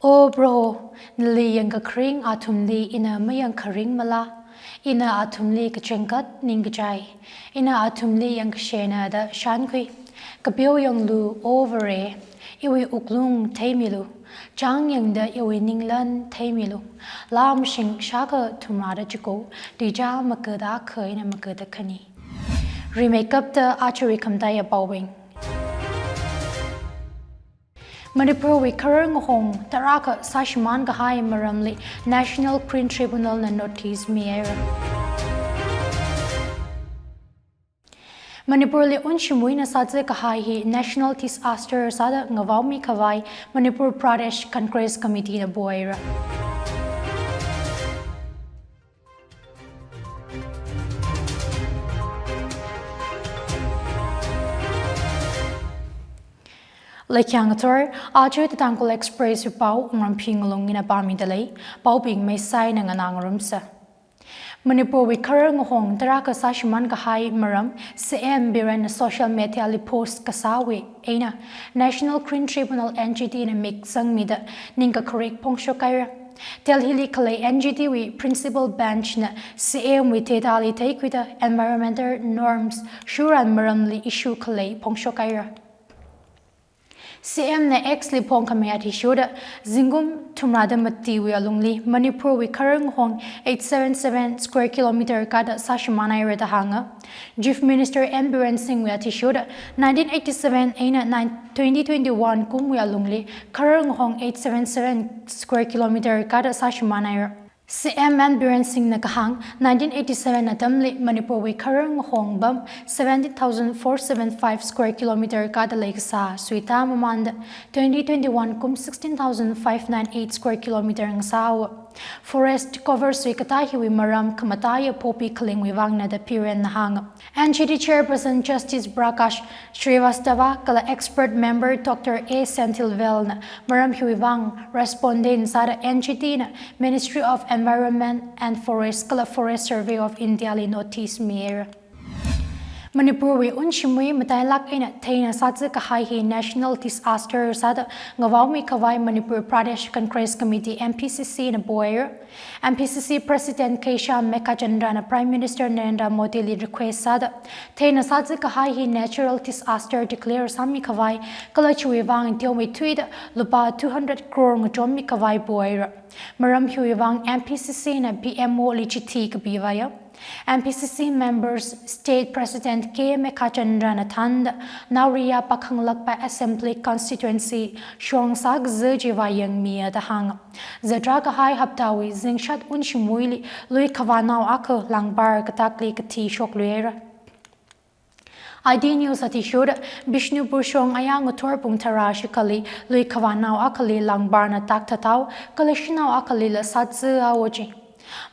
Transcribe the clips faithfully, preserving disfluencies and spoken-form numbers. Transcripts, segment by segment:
O Proho, nali yangkakharing athumli ina mayangkharingmala? Ina athumli kachangkhat ningkachai, ina athumli yangkashena da shānkhui. Kapeo yanglu, O Vare, iwui wuklung theimilu. Chang yangda iwui ninglan theimilu. Laa mashing shākha thumrada chiko, tuicha magada akha eina magada khani. Rimeikapta ajawui khamataiya paobing. Manipurwui kharar ngahong tarākha sāshimān kahai maramli National Green Tribunal na notice mihaira. Manipurli unshimwuina sāzā kahai hi national disaster sāda ngavaomi khavai Manipur Pradesh Congress Committee na pohaira. Laikyang athor, aja The Tangkhul Express wui pao Wungramphi Ngalung ina pāmida lei, paobing meisaina nganā ngarumsa. Manipurwui kharar ngahong tarākha sāshimān kahai maram, C M Biren social media li post kasāwui eina, National Green Tribunal, N G T na mik zangmida ningkakharik phongshok haira. Delhi li khalei N G T wui Principal Bench na C M wui data li theikhuida environmental norms shuran maramli issue khalei phongshok haira. C M na X li phongkhami athishurda, zingkum thumrada matiwui alungli Manipurwui kharar ngahong eight seven seven square kilometer kada sāshimān haira da hānga. Chief Minister N Biren Singh wui athishurda, nineteen eighty-seven eina nine, twenty twenty-one kumwui alungli kharar ngahong eight seven seven square kilometer kada sāshimān haira. C M N Biren Singh na kahāng, nineteen eighty-seven atamli Manipurwui kharar ngahong pam seventeen thousand four seven five square kilometer kada leikasā suita mamānda, twenty twenty-one kum sixteen thousand five nine eight square kilometer ngasāhaowa. Forest cover suikatā hiwui maram khamataiya poppy khalingwui vangna da Biren na hānga. N G T Chairperson Justice Prakash Srivastava kala expert member Doctor A Senthilvel na maram hiwui vang respondent sāda N G T na Ministry of Environment and Forest kala Forest Survey of India li notice mihaira. Manipurwui unshimwui matailāk eina theina sāzā kahai hi national disaster sāda ngavaomi khavai Manipur Pradesh Congress Committee, M P C C na pohaira. M P C C President K Shyam Meghachandra na Prime Minister Narendra Modi li request sāda, theina sāzā kahai hi natural disaster declare sāmi khavai kala chiwui vang teomeithuida lupā two hundred crore ngachonmi khavai pohaira. Maram hiwui vang M P C C na P M O li chithi kapihaowa. M P C C members State President K Meghachandra na thānda, Naoriya Pakhanglakpa Assembly Constituency shong sākazā chiva yangmiya da hānga. Zatra kahai haptawui zingshat unshimwuili lui khavānao akha langpar katakli kathi shokluihaira. I T News athishurda, Bishnupur shong aya ngathor pung tharā shikhali lui khavānao akhali langparna takthathaowa, kala shanao akhalila sāzāhaowa ji.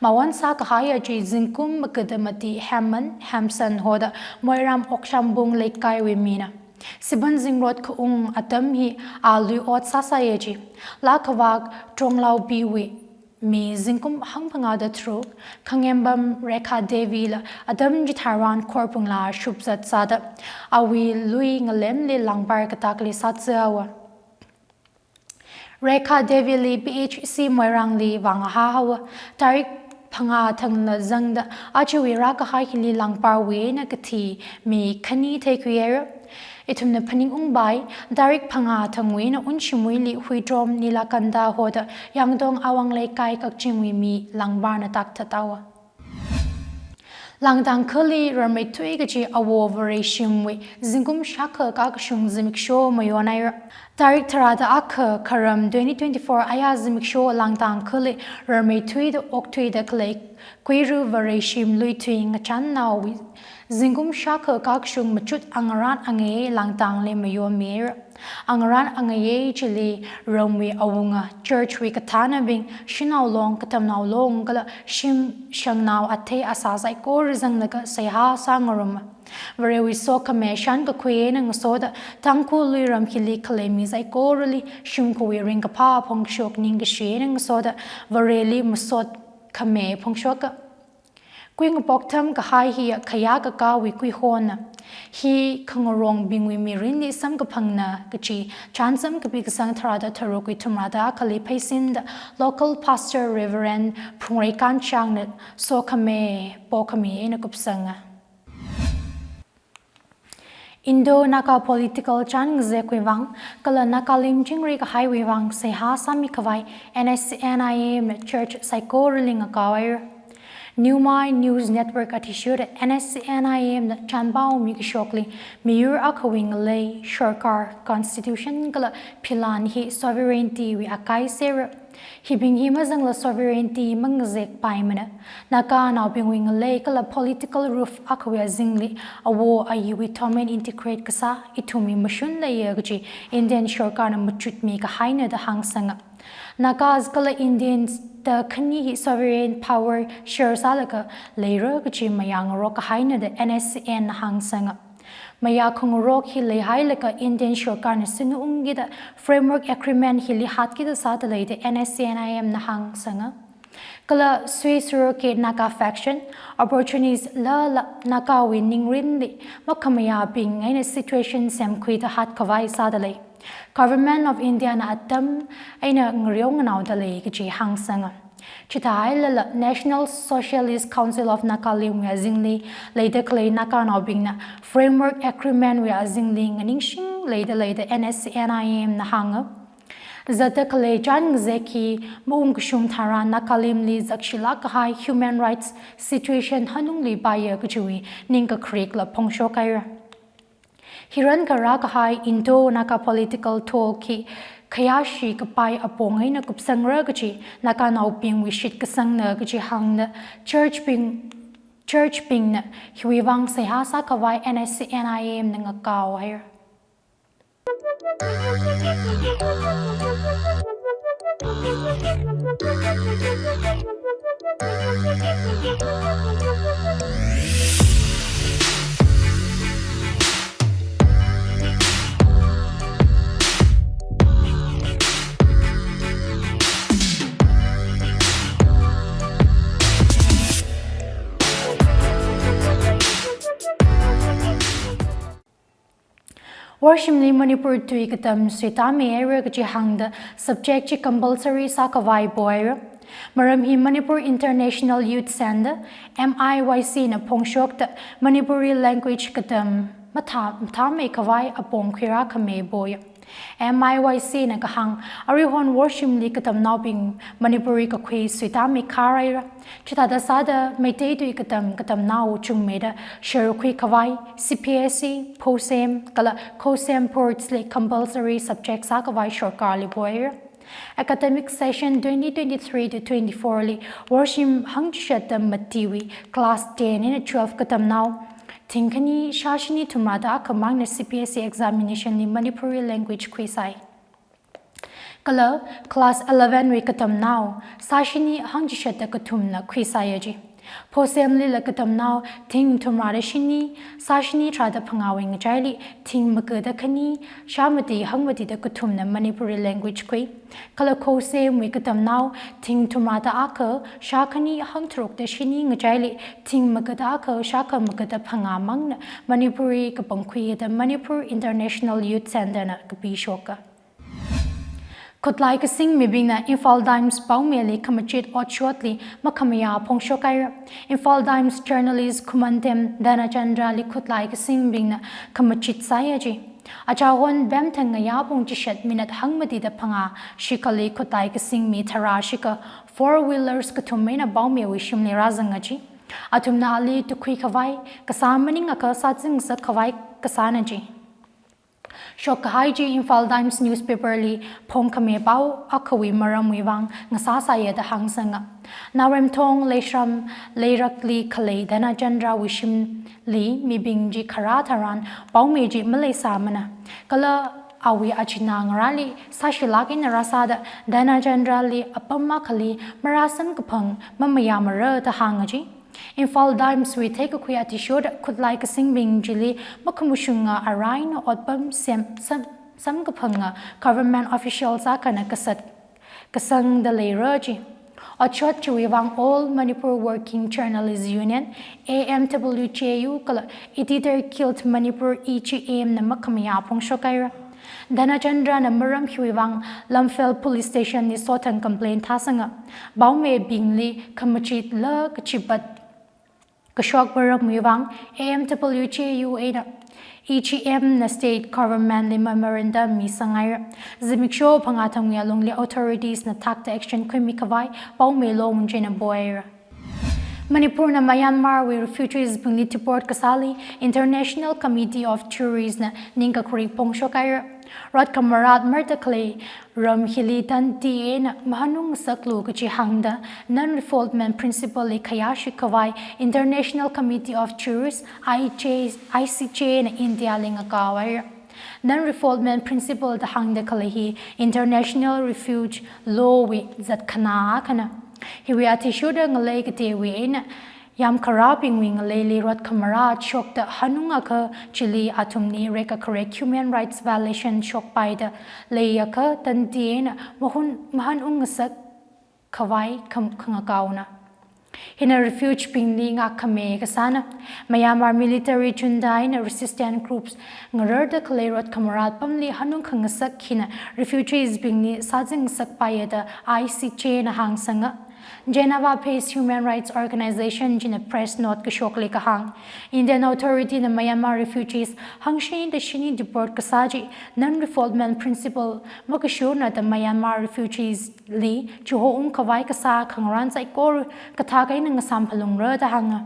Mawon sākahaiya chi zingkum magada mati Hemant Hemson hoda Moiram Okshambung Leikai wui mina. Sibon zingrot khaung atam hi a lui ot sāsāya ji. Laa kavak Tronglao B wui mi zingkum hangphangāda tharuk, Khangembam Rekha Devi la atam chitharan khorpung laa shupzat sāda, awui lui ngalemli langpar katakli sāzāhaowa. Rekha Devi li P H C Moirang li vāngahāhaowa. Tarik phangā thangla zangda, ajawui rākahai hili langparwui eina kathi mi khani theikhuihaira. Ithumna phaningungpai, tarik phangā thangwui eina unshimwuili Huitrom Nilakanta hoda Yangdong Awang Leikai Kakchingwui mi langparna takthathaowa. Langtāng khali rarmeithui kachi awo Vareshimwui zingkum shākha kakashung zimiksho mayonhaira. Tarik tharāda akha Kharam twenty twenty-four aya zimiksho Langtāng khali rarmeithuida okthuida khalei Kuiru Vareshim Luithui ngachānnaowui zingkum shākha kakashung machut angarān angayei Langtāngli mayonmihaira. Angarān angayei chili ramwui awunga, church wui kathānabing, shanao long, katamnao long kala shim shangnao athei asā saikora zanglaga seihā sāngaruma. Varewui sokhami shānkakhui eina ngasoda, Tangkhul luiram hili khalei mi saikorali shimkhurwui ringkaphā phongshok ningkashi eina ngasoda, Vareli masot khami phongshoka. Kuingaphok tham kahai hi khayā kakāwui kuihona. Hi khangarongbingwui mirinli samkaphangna kachi chānsam kapi kasang tharāda tharuk wui thumrāda akhali pheisinda local pastor Reverend Phungreikan Changna sokhami pokhami eina kupsanga. Indo-Naga political chānngazek wuivang, kala Nagalim chingri kahaiwui vang seihā sāmi khavai N S C N I M na church saikorali ngakaohaira. Newmai News Network athishurda N S C N I M na chānpaomi kashokli, miyur akhawui ngalei, sorkar, constitution kala philan hi sovereignty wui akai sera. Hibing hi mazangla sovereignty mangazekpaimana. Naganaobingwui ngalei kala political roof akhawui azingli, awo ayiwui domain integrate kasā, ithumwui mashun leiya kachi Indian sorkarna machutmi kahaina da hāngsanga. Nagas kala Indians da khani hi sovereign power share sālaga leira kachi mayāngarok kahaina da N S C N na hāngsanga. Mayā khangarok hi leihailaga Indian sorkarna sunu ungkida framework agreement hili hatkida sāda lei da N S C N I M na hāngsanga. Kala sui surokhe Naga faction, opportunist lala Nagawui ningrinli makhamayābing eina situation semkhuida hat khavai sāda lei. Government of India na atam eina ngareo nganaoda lei kachi hāngsanga. Chithāhailala National Socialist Council of Nagalim wui azingli leida khalei Naganaobingna framework agreement wui azingli nganingshing leida lei da N S C N I M na hānga. Zatda khalei chānngazek hi maungkashung tharan Nagalimli zakshilāk kahai human rights situation hanungli paiya kachiwui ningkakharekla phongshokhaira. Hiran kharā kahai Indo-Naga political talk hi khayāshi kapai apong eina kupsangra kachi Naganaobingwui shitkasangna kachi hāngda church bing, church bingna hiwui vang seihā sā khavai N S C N I M na ngakaohaira. Worshimli Manipur tui katam suitāmihaira kachi hāngda subject chi compulsory sā khavai pohaira. Maram hi Manipur International Youth Centre, M I Y C na phongshokta Manipuri language katam mathā, mathāmei khavai apong khuirākhami poya. M I Y C na kahāng, aruihon worshimli katamnaobing Manipuri kakhui suitāmi kharāra. Chithāda sāda Meitei tui katam katamnao chungmeida sharkhui khavai C P S E, POSEM kala COHSEM boards li compulsory subject sā khavai sorkarli pohaira. Academic session twenty twenty-three to twenty-four li worshim hangchishatda matiwui class ten eina twelve katamnao thing khani shāshini thumrāda akhamangna C P S E examination li Manipuri language khuisai. Kala class eleven wui katamnao sāshini hangchishatda kathumna khuisaiya ji. POSEM lila katamnao thing thumrāda shini, sāshini tharāda phangāwui ngachaili thing magada khani, shāmati hangmatida kathumna Manipuri language khui. Kala COHSEM wui katamnao thing thumrāda akha, shākhani hangtharukda shini ngachaili thing magada akha, shākha magada phangāmangna Manipuri kapangkhuida Manipur International Youth Centre na kapishoka. Khutlai kasing mibingna Imphal Times paomili khamachit otshotli makhamayā phongshokhaira. Imphal Times journalist Khumantem Dhanachandrali khutlai kasingbingna khamachit sāya ji. Achahon bemthang ngayā pung chishat minute hangmatida phangā shikhali khutlai kasing mi tharā shikha four wheelers kathum eina paomiwui shimli rāzanga ji. Athumna ali tukhui khavai kasā maningakha sāzingsak khavai kasāna ji. Shokkahai chi Imphal Times newspaper li phongkhami pao akhawui maramwui vang ngasāsāya da hāngsanga. Naoremthong, Leishram, Leirakli khalei Dhanachandrawui shimli mibing chi kharā tharan paomi chi maleisāmana. Kala awui achinā ngarāli sāshilāk eina rāsāda Dhanachandrali apam akhali marāsamkaphang mamayāmara da hānga ji. Imphal Times wui theikakhui athishurda khutlai kasingbing chili makhamashunga araina otpam sem, sam, samkaphanga government officials akhana kasat kasangda leira ji. Otshot chiwui vang All Manipur Working Journalists Union, A M W J U, kala Editor Guild Manipur, E G M na makhamayā phongshok haira. Dhanachandra na maram hiwui vang Lamphel Police Station li sothang complaint thāsanga. Paomeibingli khamachitla kachipat kashok maramwui vang A M W J U eina E G M na state government li memorandum misang haira. Zimiksho phangā thangwui alungli authorities na thakta action khuimi khavai Paomei Longchina poi haira. Manipur na Myanmar wui refugees bingli deport kasāli International Committee of Jurist na ningkakhurik phongshok haira. Rot khamarat marda khalei ram hili tandi eina mahanung ngasaklu kachi hāngda non-refoulement principle li khayāshi khavai International Committee of Jurists, I J, I C J na India li ngakao haira. Non-refoulement principle da hāngda khalei hi International Refuge Law wui zatkhana akhana. Hiwui athishurda ngalei katewui eina yamkharābingwui ngaleili rot khamara shokta hanung akha chili athumli rekkakharek human rights violation shokpaida lei akha tandi eina mahun, mahanung ngasak khavai kham-, khangakaona. Hina refuge bingli ngakkhame kasāna. Myanmar military junta eina resistance groups ngararda khalei rot khamarat pamli hanung khangasak hina refugees bingli sāzing ngasakpaiya da I C J na hāngsanga. Geneva-based human rights organization china press note kashokli kahāng, Indian authority na Myanmar refugees hangshini da shini deport kasā chi non-refoulement principle makashurna da Myanmar refugees li chihoung khavai kasā khangarān saikora kathak eina ngasam phalungra da hānga.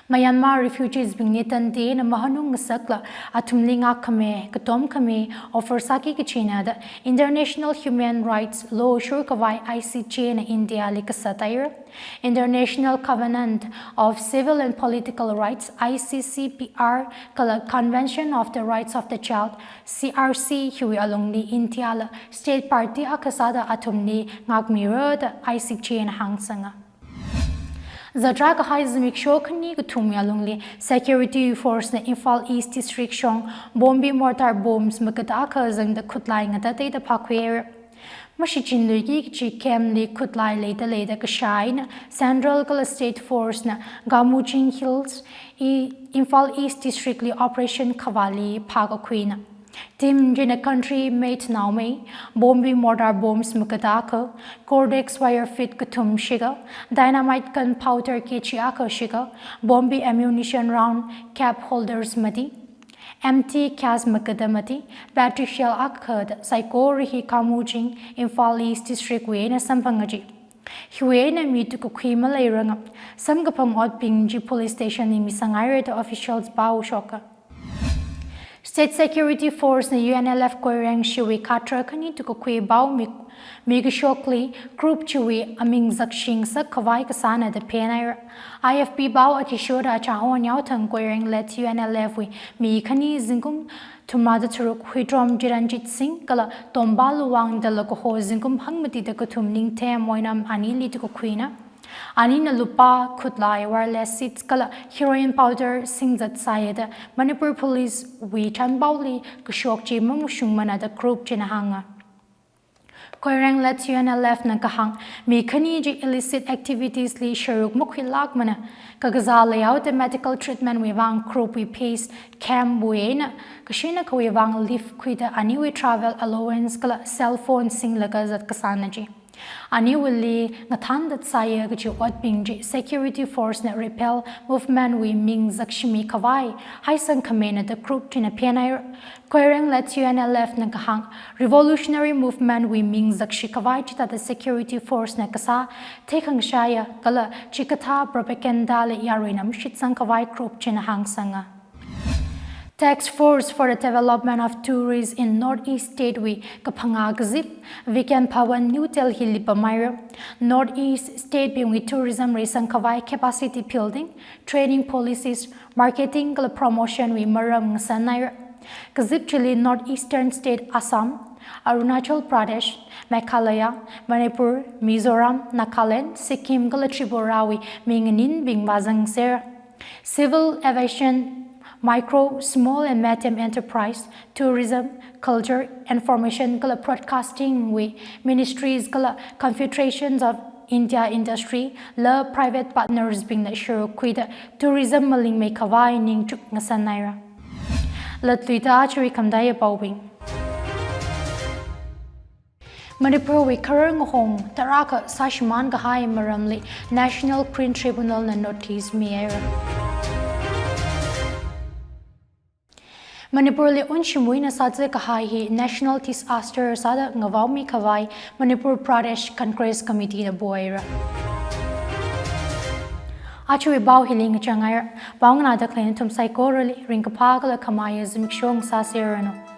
Myanmar refugees bingli tandi eina mahanung ngasakla athumli ngakkhame, katomkhame offer sāki kachina da International Human Rights Law shur khavai I C J na India li kasat haira. International Covenant of Civil and Political Rights, I C C P R, kala Convention of the Rights of the Child, C R C, hiwui alungli India la state party akha sāda athumli ngakmira da I C J na hāngsanga. Zatra kahai zimiksho khani kathumwui alungli security force na Imphal East District shong bombi mortar bombs makada akha zangda khutlai ngatateida phākhuihaira. Mashichinluiki kachi camp li khutlai leida leida kashā eina Central kala State Force na Kamujing Hills, I-, Imphal East District li operation khavāli phākakhuina. Team china country made naomei, bombi mortar bombs makada akha, Cortex wire feet kathum shiga, dynamite gunpowder kg akha shiga, bombi ammunition round cap holders mati, empty cask makada mati, battery shell akha da saikora hi Kamujing, Imphal East District wui eina samphanga chi. Hiwui eina mi tukakhui maleiranga. Samkaphang otbing chi police station li misang haira da officials pao shoka. State Security Force na U N L F Koireng shiwui khatra khani tukakhui pao mi, mikashokli group chiwui aming zakshing sak khavai kasāna da phenhaira. I F P pao athishurda Chahon Yaothang Koireng led U N L F wui mi khani zingkum thumrāda tharuk Huitrom Chiranjit Singh kala Tomba Luwang da Lakoho zingkum hangmati da kathum Ningthem Oinam anili tukakhuina. Anina lupā, khutlai, wireless sets kala heroin powder singzat sāya da Manipur Police wui chanpaoli kashok chi mamashungmana da group china hānga. Koireng led U N L F na kahāng, mi khani chi illicit activities li sharuk makhuilākmana, kakazā leihaoda medical treatment wui vang group wui base camp wui eina kashina khawui vang leave khuida aniwui travel allowance kala cell phone singlaga zat kasāna chi. Aniwuili ngathāndat sāya kachi otbing chi security force na rebel movement wui ming zakshimi khavai haisang khamena da group china phenhaira. Koireng led U N L F na kahāng, revolutionary movement wui ming zakshi khavai chithāda security force na kasā theikhangashiya kala chikathā propaganda li yaruina mashitsang khavai group china hāngsanga. Task Force for the Development of Tourists in North East State wui kaphangā kazip Vigyan Bhawan, New Delhi li pamhaira. North East State bingwui tourism reisang khavai capacity building, training policies, marketing kala promotion wui maram ngasānhaira. Kazip chili North Eastern State Assam, Arunachal Pradesh, Meghalaya, Manipur, Mizoram, Nagaland, Sikkim kala Tripura wui mi nganinbing vāzangser. Civil Aviation, Micro, Small and Medium Enterprise, Tourism, Culture, Information kala Broadcasting wui ministries kala Confederations of India industry la private partners bingna sharuk khuida tourism malingmei khavai ningchuk ngasan haira. Latluida aja khamdai paobing. Manipurwui kharar ngahong tarākha sāshimān kahai maramli National Green Tribunal na notice mihaira. Manipurli unshimuina sāzā kahai hi national disaster sāda ngavaomi khavai Manipur Pradesh Congress Committee na pohaira. Ajawui pao hili ngachang haira. Pao nganāda khalei nathum saikorali ringkaphā kala khamahai zimiksho sāseranu.